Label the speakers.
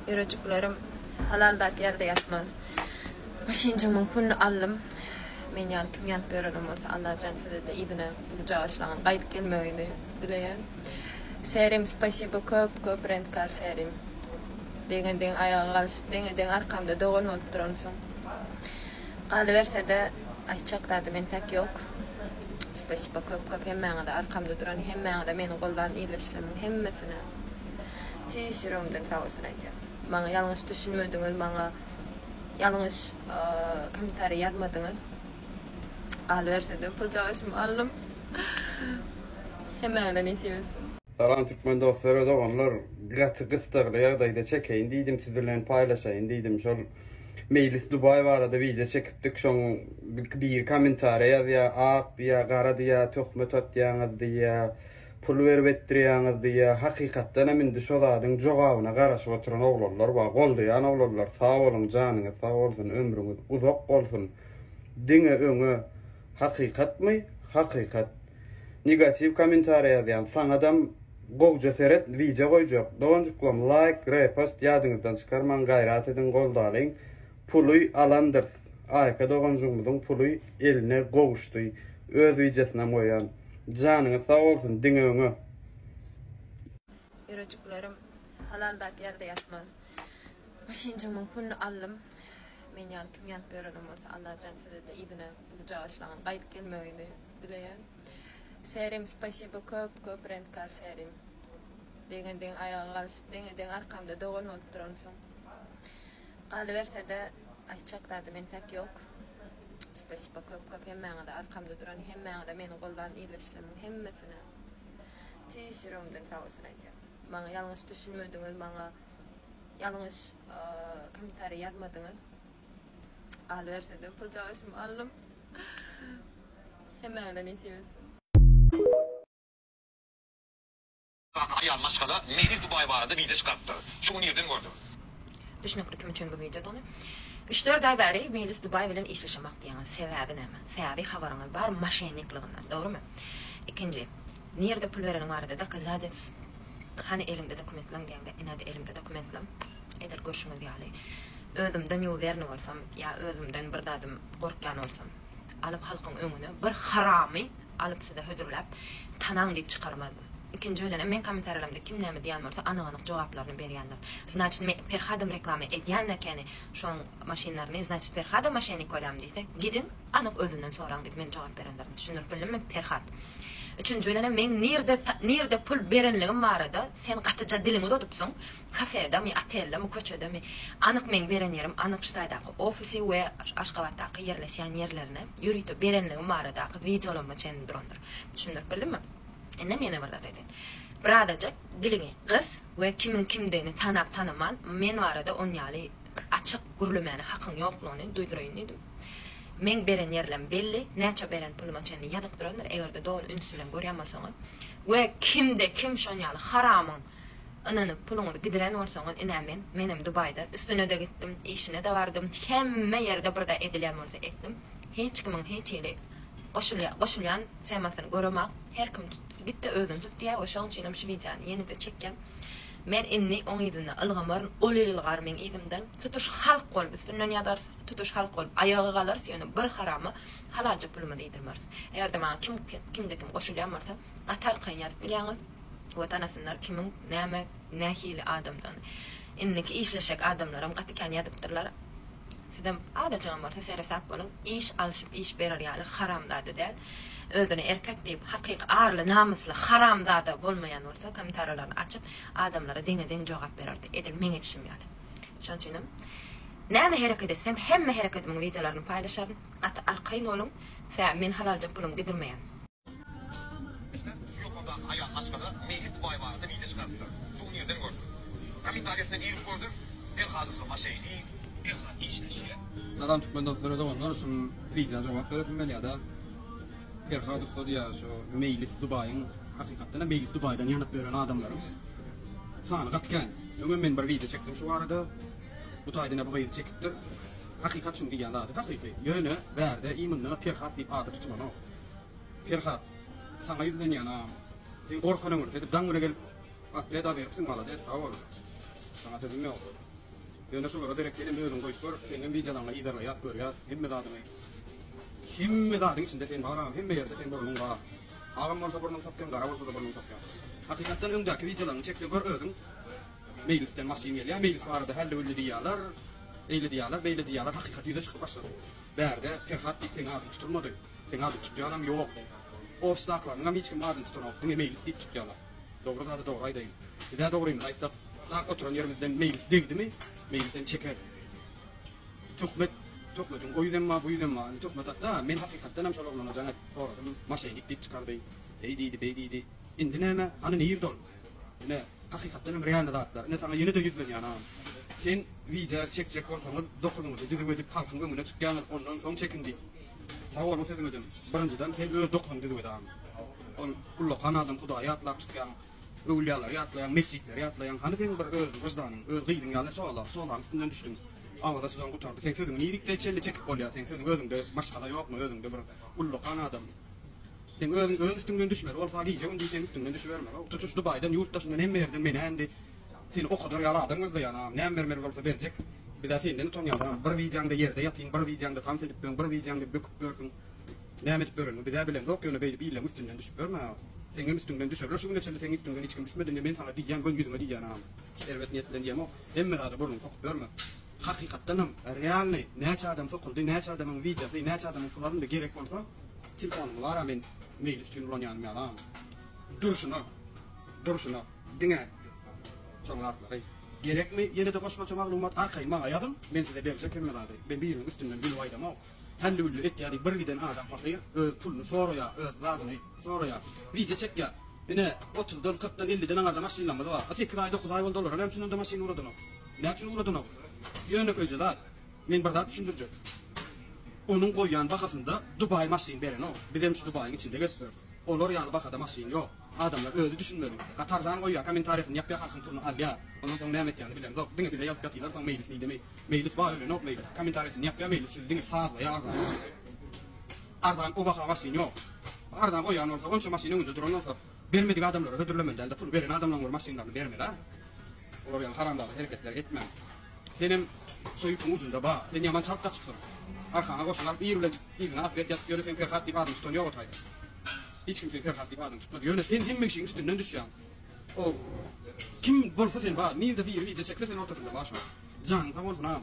Speaker 1: Ýürejiklerim halal zat ýerde ýatmaz. Maşynjygymyň puluny aldym. Men ýaly kim ýanyp ýörenem bolsa Allajan sizede yzyna puljagaşlaryň gaýdyp gelmegini dileýän. Serim spasibo köp köp rentkar serim. Deňe deň aýaga galyşyp deňe deň arkamda dogan bolup duransyň. Galybersede aýtjak zadym entäk ýok. Spasibo köp köp hemmäňize arkamda duran hemmäňize meni goldan ildeşlerimiň hemmesine. Tüýs ýüregimden sag bolsun aýdýan. Maňa ýalňyş düşünmediňiz, maňa ýalňyş kommentariý ýazmadyňyz. Galyberse-de puljagyşymy aldym. Hemmäňize nesip etsin.
Speaker 2: Salam türkmen dostlar we doganlar gaty gysdagly ýagdaýda çekeýin diýdim siz bilen paýlaşaýyn diýdim şol Meýlis Dubaý barada wideo çekipdik şoň biri kommentariýa ýazýa ak diýýä gara diýýä töhmet atýaňyz diýýä Pul berip etdirýäňiz diýýä. Hakykatdanam indi şo zadyň jogabyna garaşyp oturan oglanlar bar. Goldaýan oglanlar sag boluň janyňyz sag bolsun ömrüňiz uzak bolsun. Diňe öňe. Hakykatmy? Hakykat. Negatiw kommentariýa ýazýan saňadam gowja seret wideo goýjak. Doganjyklam laýk repost ýadyňyzdan çykarmaň gaýrat ediň goldalyň. Puly alandyrys. Aýka doganjygymyzyň puly eline gowuşdy. Öz wideosynam goýan. Janyňyz sag bolsun diňe öňe.
Speaker 1: Ýürejiklerim halal zat ýerde ýatmaz. Maşynjygymyň puluny aldym. Men ýaly kim ýanyp ýörenem bolsa Allajan sizede yzyna puljagaşlaryň gaýdyp gelmegini dileýän. Serim spasibo köp köp rentkar serim. Deňe deň aýaga galyşyp deňe deň arkamda dogan bolup duransyň. Galyberse-de aýtjak zadym entäk ýok. Spasibo köp köp hemmäňize arkamda duran hemmäňize meni goldan ildeşlerimiň hemmesine tüýs ýüregimden sag bolsun aýdýan. Maňa ýalňyş düşünmediňiz, maňa ýalňyş kommentariý ýazmadyňyz. Galyberse-de puljagyşymy aldym. Hemmäňize nesip etsin.
Speaker 3: Atly aýal maşgala Meli Dubaý barada wideo çykarypdyr. Şu gün irden gördüm.
Speaker 1: Düşnükli kim üçin bu wideodygyny. Üç-dört aý bäri Meýlis Dubaý bilen işleşemak diýýäňiz. Sebäbi näme? Sebäbi habaryňyz bar moşenniklygyndan. Dogrymy? Ikinji, nirde pul bereniň barada dokazadets hany eliňde dokumentleň diýeňde inede elimde dokumentlem. Edil görşüňiz ýaly. Özümden ýuwerni bolsam ýa özümden bir zadym gorkýan bolsam alyp halkyň öňüne bir haramy alyp size hödürläp tanaň diýip çykarmazdym. Ikinji bilenem meň kommentariýalarymda kim näme diýen bolsa anyk-anyk jogaplaryny berýändir. Znaçit me Perhadam reklama edýän ekeni şoň maşynlaryny znaçit Perhadam moşennik bolýamy diýse gidiň anyk özünden soraň diýip men jogap berendirin. Düşündirip bildimmi Perhat. Üçünji bilenem meň nirde nirde pul berenligim barada sen gatyja diliňi uzadypsyň Kafedami, oteldemi, köçedemi, anyk meň beren ýerim anyk Ştaýdaky ofisi we Aşgabatdaky ýerleşýän ýerlerine ýörite berenligim baradaky wideolaryma çenli durandyr. Düşündirip bildimmi? Indem ýene bir zat aýdaýyn. Birazajyk diliňi gys we kimiň kimdigini tanap tanaman men barada onýaly açyk gürlemäne hakyň ýoklugyny duýduraýyn diýdim. Meň beren ýerlem belli, näçe beren puluma çenli ýazyk durandyr, eger-de doly üns bilen görýän bolsaňyz we kimde kim şonýaly haramyň Ynanyp puluňyzy gidiren bolsaňyz ine men, menem Dubaýda üstünede gitdim, işine-de bardym, hemme ýerde birde edilýän bolsa etdim. Hiç kimiň hiç hili goşulýa goşulýan temasyny göremak, her kim gitde özüni tut diýýär we şoň üçinem şu wideony ýene-de çekýän. Men indi oň yzynda ylgamaryn, ol ylgar meň yzymdan. Tutuş halk bolup üstünden ýazarys, tutuş halk bolup aýaga galarys, ýöne bir harama halalja pulumyzy iýdirmeris. Eger-de maňa kim kimde kim goşulýan bolsa gaty arkaýyn ýazyp bilýäňiz. We tanasynlar kimiň näme nähili adamdygyny. Indiki işleşjek adamlaram gaty kän ýazypdyrlar. Sizem azajygam bolsa seresap boluň. Iş alşyp iş berer ýaly haramzada däl. Özüne erkek diýip hakyky arly namysly haramzada bolmaýan bolsa kommentariýalaryny açyp adamlara deňe deň jogap bererdi. Edil meň edişim ýaly. Şonuň üçinem näme hereket etsem hemme herekedimiň wideolaryny paýlaşaryn. Gaty arkaýyn boluň. Sebäbi men halalja pulumy gidirmeýän.
Speaker 3: Şu ýokardaky aýal maşgala Meýlis Dubaý barada wideo çykarypdyr. Şu gün irden gördüm. Kommentariýasyna girip gördüm. Perhat ussa maşeýnik, Perhat işleşýär.
Speaker 2: Salam türkmen dostlar we doganlar şul wideo jogap beresim gelýärda Perhat ussa diýýär şu Meýlis Dubaýyň hakykatdan hem Meýlis Dubaýdan ýanyp ýören adamlaryň sany gaty kän. Öňem men bir wideo çekdim şu barada bu taýdan bu gyz çekipdir. Hakykat şuň diýýän zady hakyky ýöne bärde imynda Perhat diýip ady tutulanok. Perhat, saňa ýüzlenýän agam. Sen gorkan öňürti edip daň bile gelip otwet aberipsiň malades sag bol. Saňa sözüm ýok. Ýöne şulara derek senem özüň goýup gör, seňňem wideolaňňy yzarlaýas, görýäs, hemme zadyňy. Hemme zadyň içinde sen bar agam, hemme ýerde seň burnuň bar. Agam bolsa burnuň sokýaň, gara bolsa-da burnuň sokýaň. Hakykatdan öňdäki wideolaňňy çekde gör özüň. Meýlisden maşyn gelýär, meýlis barada hälli-hülli diýýärler, eýle diýýärler, beýle diýýärler, hakykat ýüze çykyp başlady. Bärde Perhat diýip seň adyň tutulmady. Seň adyň tutýanam ýok. Ofisdakylarynyňam hiç kim adyny tutanok, diňe Meýlis diýip tutýarlar. Dogry zady dogry aýdaýyn. Bizä dogrymyzy aýtsak, ak oturan ýerimizden Meýlis degdimi, Meýlisem çeker. Töhmet, töhmetiň o ýüzem bar, bu ýüzem bar. Indi töhmet atda, men hakykatdanam şol oglana jaň edip soradym, maşennik diýip çykardy. Eý diýdi, beý diýdi. Indi näme, hany nirde ol? Ine, hakykatdanam realny zatlar. Ine saňa ýene-de ýüzlenýän agam. Sen wideo çekjek bolsaňyz, dokuzyňyzy düzüw edip halkyň öňüne çykýaňyz, ondan soň çekiň diýip. Sag bol bu sözüňeden. Birinjiden sen öz dokuzyňy düzüw et agam. Ol ullakan adam Hudaýy ýatlap çykýaň, öwülýalary ýatlaýaň, metjitleri ýatlaýaň. Hany seň bir öz wyždanyň, öz gyzyň ýaly şola, şolaň üstünden düşdüň. Awaza şudan gutardy. Seň sözüňi nirikde çenli çekip bolýar? Seň sözüň özüňde maşgala ýokmy? Özüňde bir ullakan adam. Seň özüň öz üstüňden düşmeli bolsa gije gündiz seň üstüňden düşübermeli. Tutuş Dubaýdan, ýurt daşyndan hemme ýerden menä indi seni okadar ýaly adam gözleýän agam. Näme bermeli bolsa berjek. Bizä senden utanýas agam. Bir wideoňda ýerde ýatyň, bir wideoňda tans edip ýöň, bir wideoňda böküp ýörsüň. Näme edip ýöreniňi bizä bilemzok, ýöne beýdip illeň üstünden düşüp ýörme agam. Seňem üstüňden düşerler şu güne çenli seň üstüňden hiç kim düşmedi indi men saňa diýýän göni ýüzüňe diýýän agam. Erbet niýet bilen diýemok. Hemme zada burnuňy sokup ýörme. Hakykatdanam realnyý näçe adam sokuldy, näçe adamyň wideosy, näçe adamyň puly alyndy gerek bolsa Telefonymy bara men meýlis üçin ulanýanym ýaly agam. Durşuna, durşuna diňe şoň zatlary. Gerekmi ýene-de goşmaça maglumat arkaýyn maňa ýazyň, men size berjek hemme zady. Men biriniň üstünden gülüp aýdamok. Hälli-güllü etýär diýip bir giden adam pahyr öz puluny soraýar, öz zadyny soraýar. Wideo çekýär. Ine, otuzdan, kyrkdan, elliden aňarda maşynlarymyz bar. A sekiz aý, dokuz aý boldy olara näme üçin onda maşyn ugradanok? Näme üçin ugradanok? Ýönekeýje zat. Men bir zat düşündirjek. Onuň goýýan bahasynda Dubaý maşyn berenok. Bizem şu Dubaýyň içinde gezip ýörüs. Olar ýaly bahada maşyn ýok. Adamlar özi düşünmeli. Gaty arzan goýýar, kommentariýasyny ýapýar, halkyň puluny alýar. Ondan soň näme etýänini bilemzok. Diňe bize ýazyp ýatyrlar soň Meýlis nidemi. Meýlis baý ölenok Meýlis. Kommentariýasyny ýapýar Meýlis sizi diňe sazlaýar arzan maşyn goýup. Arzan o baha maşyn ýok. Arzan goýýan bolsa, onça maşyn öňünde duran bolsa, bermedik adamlara hödürlemeli dälde, pul beren adamlaryň bir maşynlaryny bermeli-ä. Olar ýaly haramzada hereketleri etmäň. Senem şo ýüpüň ujunda bar. Sen ýaman çalt gaçypsyň. Arkaňa goşun alyp ir bilen yzyna at berip ýatyp ýöne seň Perhat diýip adyňy tutan ýok o taýda. Hiç kim seň Perhat diýip adyňy tutmady. Ýöne sen hemme kişiň üstünden düşýäň. O kim bolsa sen bar. Nirde biri wideo çekse sen ortasynda bar şoň. Janyň sag bolsun agam.